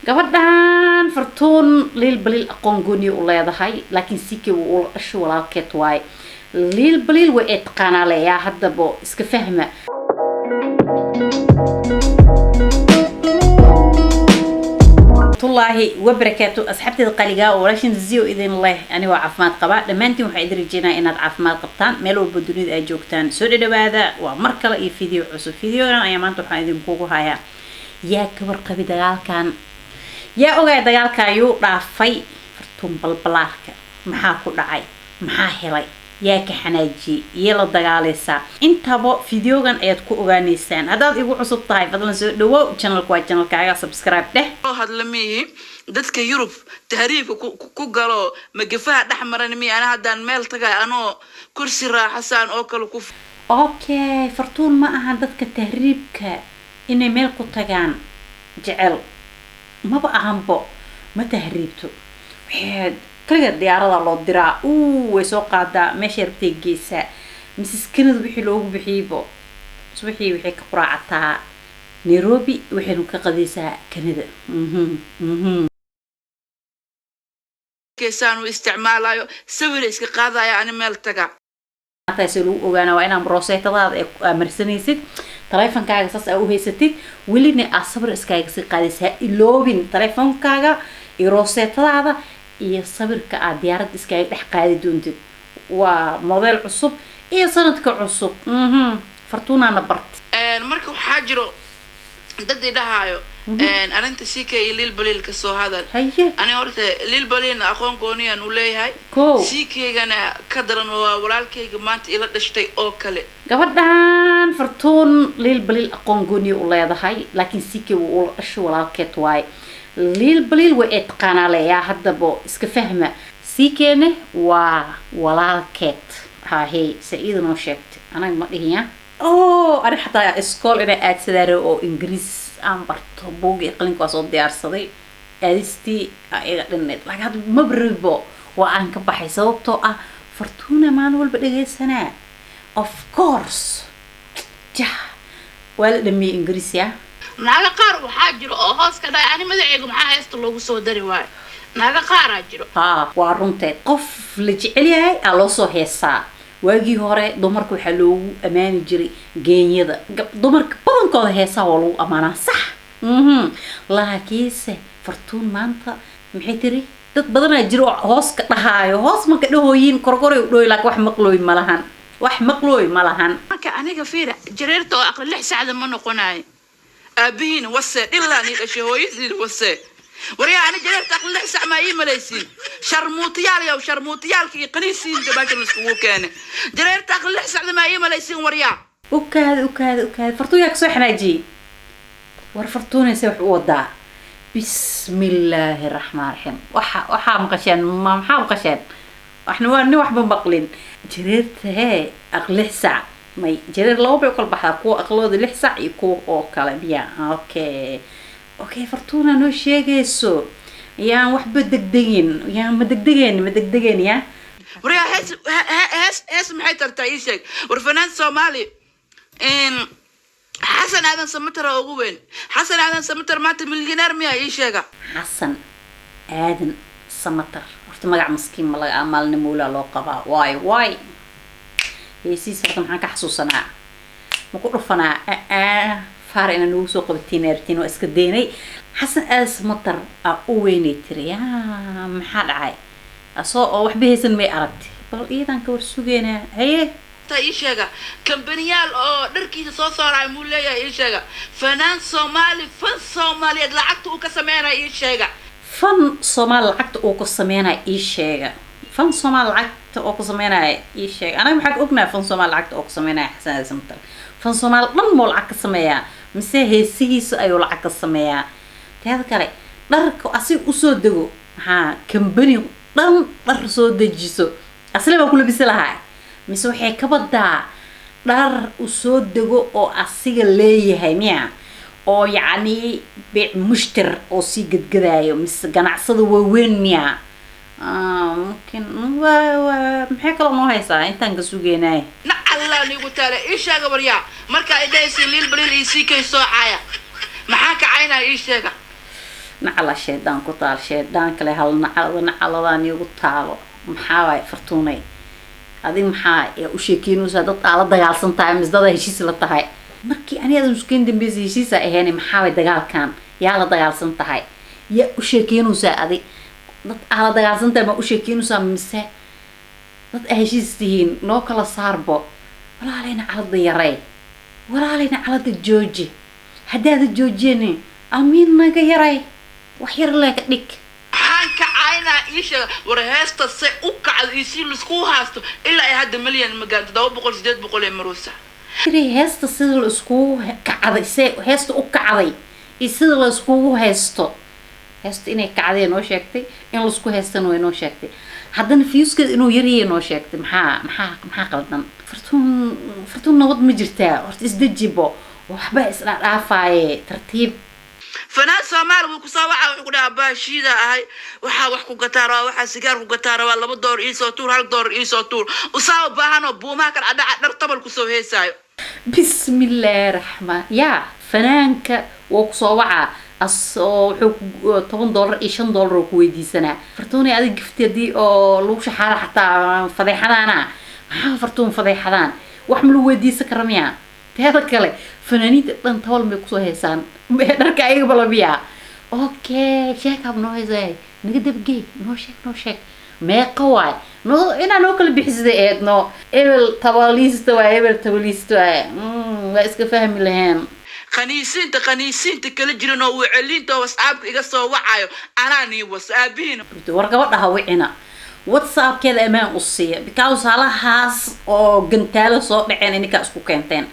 Gabadhan Fartuun Liil Baliil aqoon gooniya u leedahay, laakiin Ck wuu ula dhasho, walaalkeed waaye. Liil Baliil way ay taqaanaa leeyaa, haddaba iska fahma. Tullaahi wabarakaatu, asxaabteeda qaligaa oo walaashin Zio idin leh. Ani waa caafimaad qabaa, dhammaantiin waxaa idin rajeynaya inaad caafimaad qabtaan meel walba dunida aad joogtaan. Soo dhadhawaada, waa mar kale iyo video cusub. Videogan ayaa maanta waxaan idinkugu hayaa: yaa ka warqabi dagaalkan? Yaa ogaay dagaalka ayuu dhaafay Fartuun Balbalaarka? Maxaa ku dhacay? Maxaa helay? Yaa ka xanaajiyey? Iyo la dagaalaysaa? Intaba videogan ayaad ku ogaaneysaan. Haddaad igu cusub tahay, fadlan soo dhawow, channelka waa channelkaaga, subscribe dheh. Hadla miihi dadka Yurub tahriibka ku galo, magafaha dhex maran miyi. Ana haddaan meel tagay anoo kursi raaxasaan oo kale ku Okay, Fartuun ma ahan dadka tahriibka inay meel ku tagaan jecel, maba ahanbo, ma tahriibto. Waxay kaliya diyaarada loo diraa, uu way soo qaadaa, meeshay rabtay geysaa. Mrs Canada wixii loogu bixiyeybo, subaxii waxay ka quraacataa Nairobi, waxaynu ka qadaysaa Canada. Keesaan u isticmaalayo, sawir iska qaadaya, ani meel taga. Taasi lagu ogaana waa inaa roseetadaada ay marsanaysid, taleefonkaaga saas aa u haysatid, welina aa sawir iskaaga sii qaadaysa. Ha iloobin taleefonkaaga iyo roseetadaada iyo sawirka aad diyaaradda iskaaga dhex qaadi doontid. Waa model cusub iyo sanadka cusub. Fartuunaana barti. Marka waxaa jiro dad idhahaayo arrinta CK iyo Liil Baliil ka soo hadal. Ani horta Liil Baliilna aqoon gooniyaan u leeyahay. Ko CK-gana ka daran, waa walaalkayga maanta ila dhashtay oo kale. Gabadhan Fartuun Liil Baliil aqoon gooniya u leedahay, laakiin Ck wuu ula dhasho, walaalkeed waaye. Liil Baliil way ay taqaanaa leeyaa, haddaba iska fahma. Ckne waa walaalkeed. Hahey, se iyada noo sheegtay, anaga ma dhihiya. Oh, ani xataa iskool inaa aadsadaa rabo oo Ingiriis aan barto, buug iyo qalinka waa soo diyaarsaday, aadistii aa iga dhinnayd, laakiin hadda maba waa aan ka baxay, sababtoo ah Fartuuna maalin walba dhegaysanaa. Of course, jah, waa la dhamiyey Ingiriis ya. Naaga qaar waxaa jiro oo hoos ka dhahay, ani magaceyga maxaa heesta loogu soo dari waayo? Naaga qaaraa jiro. Haa, waa runteed, qof la jecel yahay aa loo soo heesaa. Waagii hore dumarka waxaa loogu ammaani jiray geenyada. Dumarka badankooda heesaa waa lagu ammaanaa, sax. Laakiinse Fartuun maanta maxay tiri? Dad badanaa jiro oo hoos ka dhahaayo, hoos ma ka dhahooyin, korkoray u dhooy, laakiin wax maqlooy ma lahan, wax maqlooy ma lahan. Marka aniga fiira, jareerta oo aqli 6 sacda ma noqonayo. Aabihiin wase, dhilaa nii dhashay, hooyadiin wase. Waryaa, ani jareerta aqli 6 sac maa ii malaysiin? Sharmuutayaal yow, sharmuutayaalka iyo qaniisiinta baashan laiskugu keenay. Jareerta aqli 6 sacda maa ii malaysiin, waryaa? Ukaada, ukaada, ukaada, Fartuun yaa kasoo xanaajiyey? War Fartuunayse wax u wadaa? Bismillaahi raxmaan raxiim. Waxa waxaa maqasheen ma maxaa maqasheen? Waxna waa nin waxba maqlin. Jareerta hee aq 6 sac may jareer laba bay u kala baxdaa, kuwa aqlooda 6 sac iyo kuwa oo kale miya? Okay, Fartuuna noo sheegayso, yaan waxba degdegin, yaan ma degdegeen, ma degdegeen ya. Waryaa, hees hees hees maxay tartaa? Ii sheeg. War fanaan Soomaali Xasan Aadan Samatar oo ugu weyn, Xasan Aadan Samatar maanta milyaneer miya? Ii sheega. Xasan Aadan Samatar horta magac maskiin ma laga amaalna mawlaa loo qabaa. Waay waay, heesiis horta maxaan ka xasuusanaa? Ma ku dhufanaa faar inaa nagu soo qabatiin artiin? Waa iska daynay. Xasan Aadan Samatar aa u weynay tiri yaa, maxaa dhacay? Asoo oo waxba haysan may aragti? Bal iidan ka war sugeynaa, haye. Ta ii sheega, kambaniyaal oo dharkiisa soo saaraya muu leeyahay? Ii sheega, fanaan Soomaali, fan Soomaaliyeed lacagta uu ka sameynaya ii sheega. Fan Soomaali lacagta uu ku sameynaya ii sheega. Fan Soomaali lacagta oo ku sameynaya ii sheega. Anaga maxaa ka ognahay fan Soomaali lacagta oo ku sameynaya Xasan Aadan Samatar? Fan Soomaali dhan moo lacag ka sameeyaa mise heesihiisa ayuu lacag ka sameeyaa? Teeda kale, dharka asiga usoo dego, maxaa kambani dhan dhar soo dejiso asle baa ku labisi lahaa? Mise waxay ka badaa dhar usoo dego oo asiga leeyahay miya, oo yacni beec mushtar oo sii gadgadaayo, mise ganacsada waaweyn miya? Mumkin waa. Maxay kaloo noo haysaa intaan ka sugeynay? Nacallaa niigu taale, ii sheega. Waryaa, markaa idhahaysa Liil Baliil iyo CK soo caaya, maxaa ka caynaya? Ii sheega. Nacala shaydaan ku taal, shaydaan kale hal nacalada nacaladaan igu taalo. Maxaa waay Fartuunay? Adig maxaa yaa u sheekeynaysaa? Dad aa la dagaalsan tahay mise dad aa heshiis la tahay? Markii ani adan iskeyn dambeysa heshiisa ahayn, maxaa waay dagaalkan? Yaa la dagaalsan tahay? Yaa u sheekeynaysaa adi? Dad aa la dagaalsan tahay ma u sheekeynaysaa mise dad aa heshiis tihiin? Noo kala saarbo. Walaalayna calada yaray, walaalayna calada jooji. Haddaada joojiyani, amiin naga yaray, wax yar lee ka dhig. Maxaan ka caynaa? Ii sheega. War heesta se u kacdo iyo si laisku haasto ilaa ay hadda milyan magaan, 700, 800 ee maruusa. Tiri heesta sida la iskugu kacday, se heesta u kacday iyo sida la iskugu haysto. Heesta inay kacday noo sheegtay, in laisku haystana way noo sheegtay, haddana viewskeeda inuu yaryahay noo sheegtay. Maxaa qaldan, Fartuun? Fartuun, nabad ma jirtaa? Horta isdejibo, waxba isdhaadhaafaaye, tartiib. Fanaan Soomaali wuu kusoo waca, wuxuu ku dhahaa: "Baashiida ahay, waxaa wax ku gataa rabaa, waxaa sigaar ku gataa rabaa, $2 iisoo tuur, $1 iisoo tuur." Usaa u baahanoo buumaha kala dhadhaca, dhar tabal kusoo heesaayo. Bismillaahi raxmaan. Yaa fanaanka waa kusoo wacaa as oo wuxuu $10 iyo $5 oo ku weydiisanaa. Fartuunay, adig gifti haddii oo lagu shaxaada xataa fadeexadaana. Maxaa Fartuun fadeexadaan? Wax ma lagu weydiisan kara miya? Teeda kale, fanaaniinta dhan tabal may kusoo heesaan dharka ayagaba la miyaa? Okay, sheekaab noo heesay, naga dabgey, noo sheeg, noo sheeg meeqa waay. Noo inaa noo kala bixisida eedno, ebel tabaliista waay, ebel tabaliista waay. Waa iska fahmi laheen. Khaniisiinta, khaniisiinta kala jiran oo waceliinta oo WhatsAppka iga soo wacayo, anaa nii was aabihiin. War gabadha ha wicina, WhatsAppkeeda amaan u siiya, because halahaas oo gantaalo soo dhaceen ininkaa isku keenteen.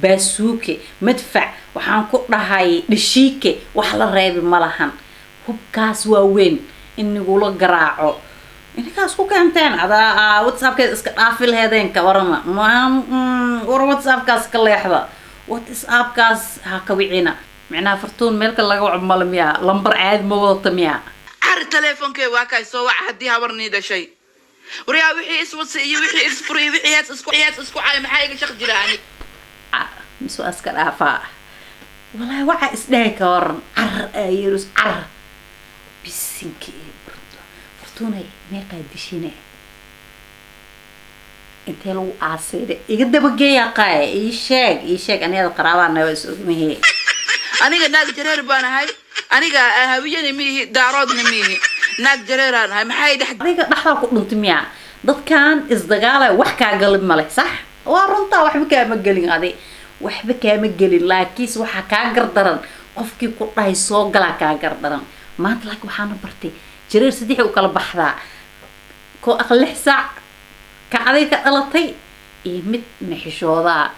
Baasuuke, madfac, waxaan ku dhahay dhashiike, wax la reebi ma lahan. Hubkaas waa weyn in nigula garaaco ininkaa isku keenteen. Adaa WhatsAppkeeda iska dhaafi laheedeen, ka warama? War WhatsAppkaas ka leexda, WhatsAppkaas ha ka wicina. Micnaha Fartuun meel kale laga waco male miyaa? Lambar caadi ma wadata miyaa? Cari teleefonkee waa kay, soo waca haddii habar nii dhashay. Waryaa, wixii iswasi iyo wixii isfuri iyo wixii hees isku cay, maxaa iga shaq jira ani? Mise waa iska dhaafaa? Walaahi waxaa isdhahay, ka waran carar aayerus carar bisinka iyo Fartuunay, meeqaa dishine? Intee lagu aasayde? Iga dabageeya qaye, ii sheeg, ii sheeg. Anigada qaraabaa waa is ogmahe. Aniga naag jareer baan ahay. Aniga hawiyana miihi, daaroodna miihi, naag jareeraan ahay. Maxay dhex Adiga dhexdaa ku dhuntay miyaa? Dadkan isdagaalaya wax kaa galin male, sax waa runtaa, waxba kaama gelin adi, waxba kaama gelin. Laakiinse waxaa kaa gardaran qofkii ku dhahay soo galaa kaa gardaran maanta. Laakiin waxaana bartay jareer saddexi u kala baxdaa: ko aqal 6 saac ka aday ka dhalatay iyo mid mixishoodaa,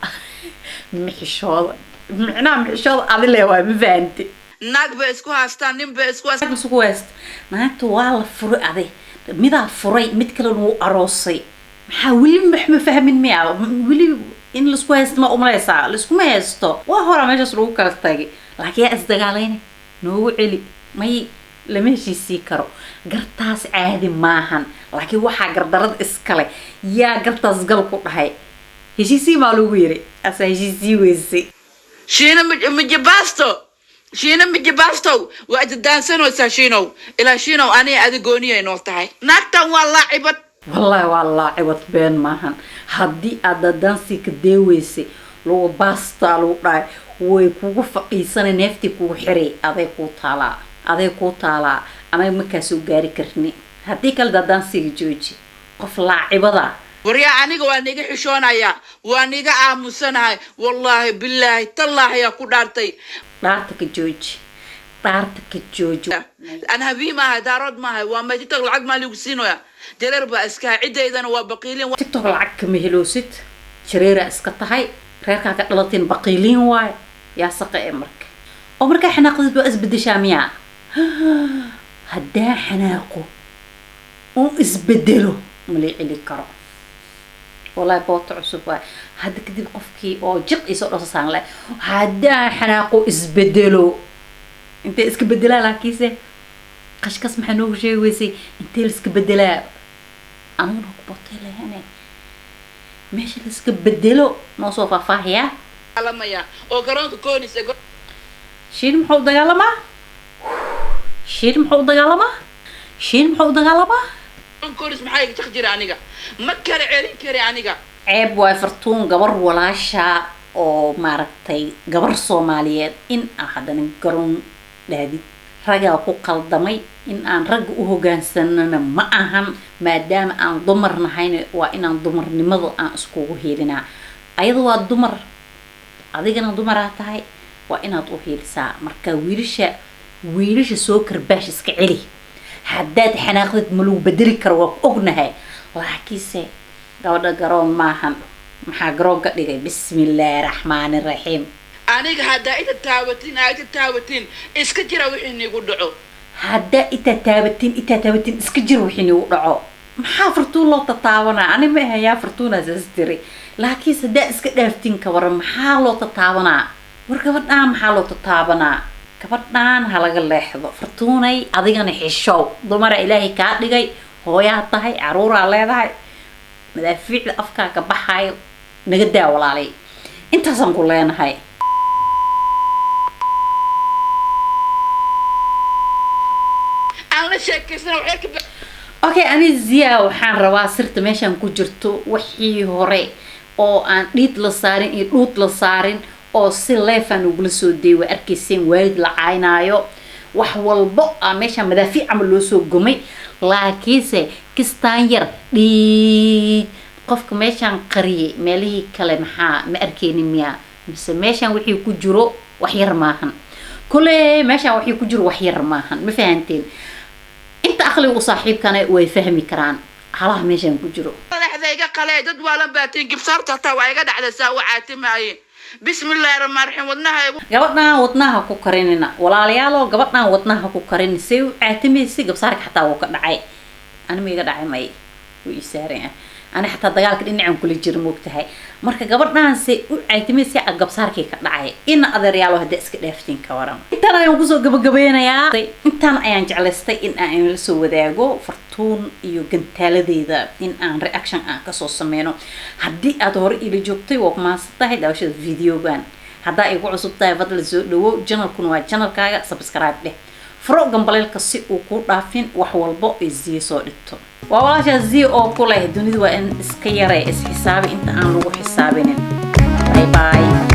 mixishooda, micnaha mixishooda adile waa, ma fahanti? Naag bay isku haastaan, nin bay isku haastaan. Isku hayst naagta waa la furay, aday midaa furay, mid kalena wuu aroosay. Maxaa weli wax ma fahmin miya? Weli in laisku haysto ma umalaysaa? Laiskuma haysto, waa horaa meeshaas lagu kala tagay. Laakiin yaa isdagaalayna? Noogu celi. May, lama heshiisii karo, gartaas caadi maahan. Laakiin waxaa gardarada iskale yaa gartaas gal ku dhahay heshiisii maa lagu yiri, asaa heshiisii weysay. Shiina mijibasto, Shiina mijibastow, waa idadaansanaysaa Shiinow. Ilaa Shiinow, aniga adi gooniyay noo tahay. Naagtan waa laacibad. Wallaahi waa laacibad, been maahan. Haddii aad dadansi ka deeweysay, lagu baastaa lagu dhahay, way kugu fadhiisanay, neeftii kugu xiray. Aday kuu taalaa, aday kuu taalaa. Anaga markaa soo gaari karni. Haddii kale dadansiga jooji, qof laacibada. Waryaa, aniga waa niga xishoonayaa, waa niga aamusanahay. Wallaahi, bilaahi, tallaahi yaa ku dhaartay. Dhaarta ka jooji, dhaarta ka jooji. An habii maahay, daarood maahay. Waa may TikTok lacag maa ligu siinoya? Jareer baa iskaha, cidaydana waa baqiilin. TikTok lacag kama heloosid, jareeraa iska tahay, reerkaa ka dhalateen baqiiliin waay. Yaa saqa e marka oo markaa xanaaqdid waa isbedeshaa miyaa? Haddaa xanaaqo oo isbedelo ma la celi karo. Wallahi booto cusub waay. Hadda kadib qofkii oo jiq isoo dhosasaan le, haddaa xanaaqo isbedelo, intee iska bedelaa? Laakiinse qashkas maxaa noogu sheegi weysay? Intee la iska bedelaa? Aniguna ku botay lahane, meesha la iska bedelo noo soo faahfaahiyaa. Dagaalamaya oo garoonka koonis ee Shiin muxuu dagaalamaa? Shiin muxuu u dagaalamaa? Shiin muxuu u dagaalamaa? Koris maxaa iga jaq jira? Aniga ma kala celin kari aniga. Ceeb waay, Fartuun, gabar walaasha oo maaragtay gabar Soomaaliyeed in aa haddana garoon dhaadid. Ragaa ku qaldamay in aan ragga u hogaansanana ma ahan, maadaama aan dumar nahayna waa inaan dumarnimada aan iskugu hiilinaa. Ayada waa dumar, adigana dumaraa tahay, waa inaad u hiilisaa. Marka wiilasha soo karbaash iska celi. Haddaad xanaaqdid ma lagu bedeli karo, waa ku ognahay, laakiinse gabadha garoon maahan. Maxaa garoon ka dhigay? Bismillaahi raxmaani raxiim. Aniga haddaa ita taabatin, aa ita taabatin, iska jira wixii niigu dhaco. Haddaa itaa taabatin, itaa taabatin, iska jir wixii nigu dhaco. Maxaa Fartuun loo tataabanaa? Ani ma ahan yaa Fartuunaa saas tiri, laakiinse haddaa iska dhaaftin ka waran? Maxaa loo tataabanaa? War gabadhaan maxaa loo tataabanaa? Gabadhaan ha laga leexdo. Fartuunay, adigana xishow, dumara Ilaahay kaa dhigay, hooyaa tahay, caruuraa leedahay, madaafiicda afkaa ka baxaayo naga daa. Walaalay, intaasaan ku leenahay. Aan la sheekaysana waxay ka Okay, ani Zia waxaan rabaa sirta meeshaan ku jirto. Wixii hore oo aan dhiid la saarin iyo dhuud la saarin oo si leefaan ugula soo dayay waa arkayseen, waalid la caynaayo, wax walbo a meeshaan madaafiic camal loo soo gomay. Laakiinse kistaan yar dhiid qofka meeshaan qariyay, meelihii kale maxaa ma arkeynin miyaa? Mise meeshaan wixii ku jiro wax yar maahan? Kule meeshaan wixii ku jiro wax yar maahan, ma fahanteen? Inta aqliga u saaxiibkana way fahmi karaan halaha meeshaan ku jiro. Madaxda iga qalee, dad waalan baatiin. Gibsaarta hataa waa iga dhacday saa u caatimaaye. Bismillaahi raxmaan raxiim, wadnaha igu Gabadhaan wadnaha ku karinina, walaalayaalo, gabadhaan wadnaha ku karin. Say u caatimaysay, gabsaarka xataa wuu ka dhacay. Ani ma iga dhacay? May, wuu ii saaran yahay. Ani xataa dagaalka dhinacan kula jira, moogtahay. Marka gabadhaan say u caatimaysay a gabsaarkii ka dhacay. Ina adeeryaalo, haddaa iska dhaaftiin ka waran? Intaan ayaan kusoo gabagabeynayaa. Intaan ayaan jeclaystay in aan inala soo wadaago Fartuun iyo gantaaladeeda, in aan reaction aan kasoo sameyno. Haddii aad hore ila joogtay, waa ku mahadsan tahay daawashada videogan. Haddaa ay ku cusub tahay, fadlan soo dhawow. Channelkuna waa channelkaaga, subscribe dheh, furo gambaleelka si uu kuu dhaafin wax walbo ay Ziya soo dhigto. Waa walaashaa Ziya oo ku leh, dunidu waa in iska yaray, isxisaabi inta aan lagu xisaabinin. Bye bye.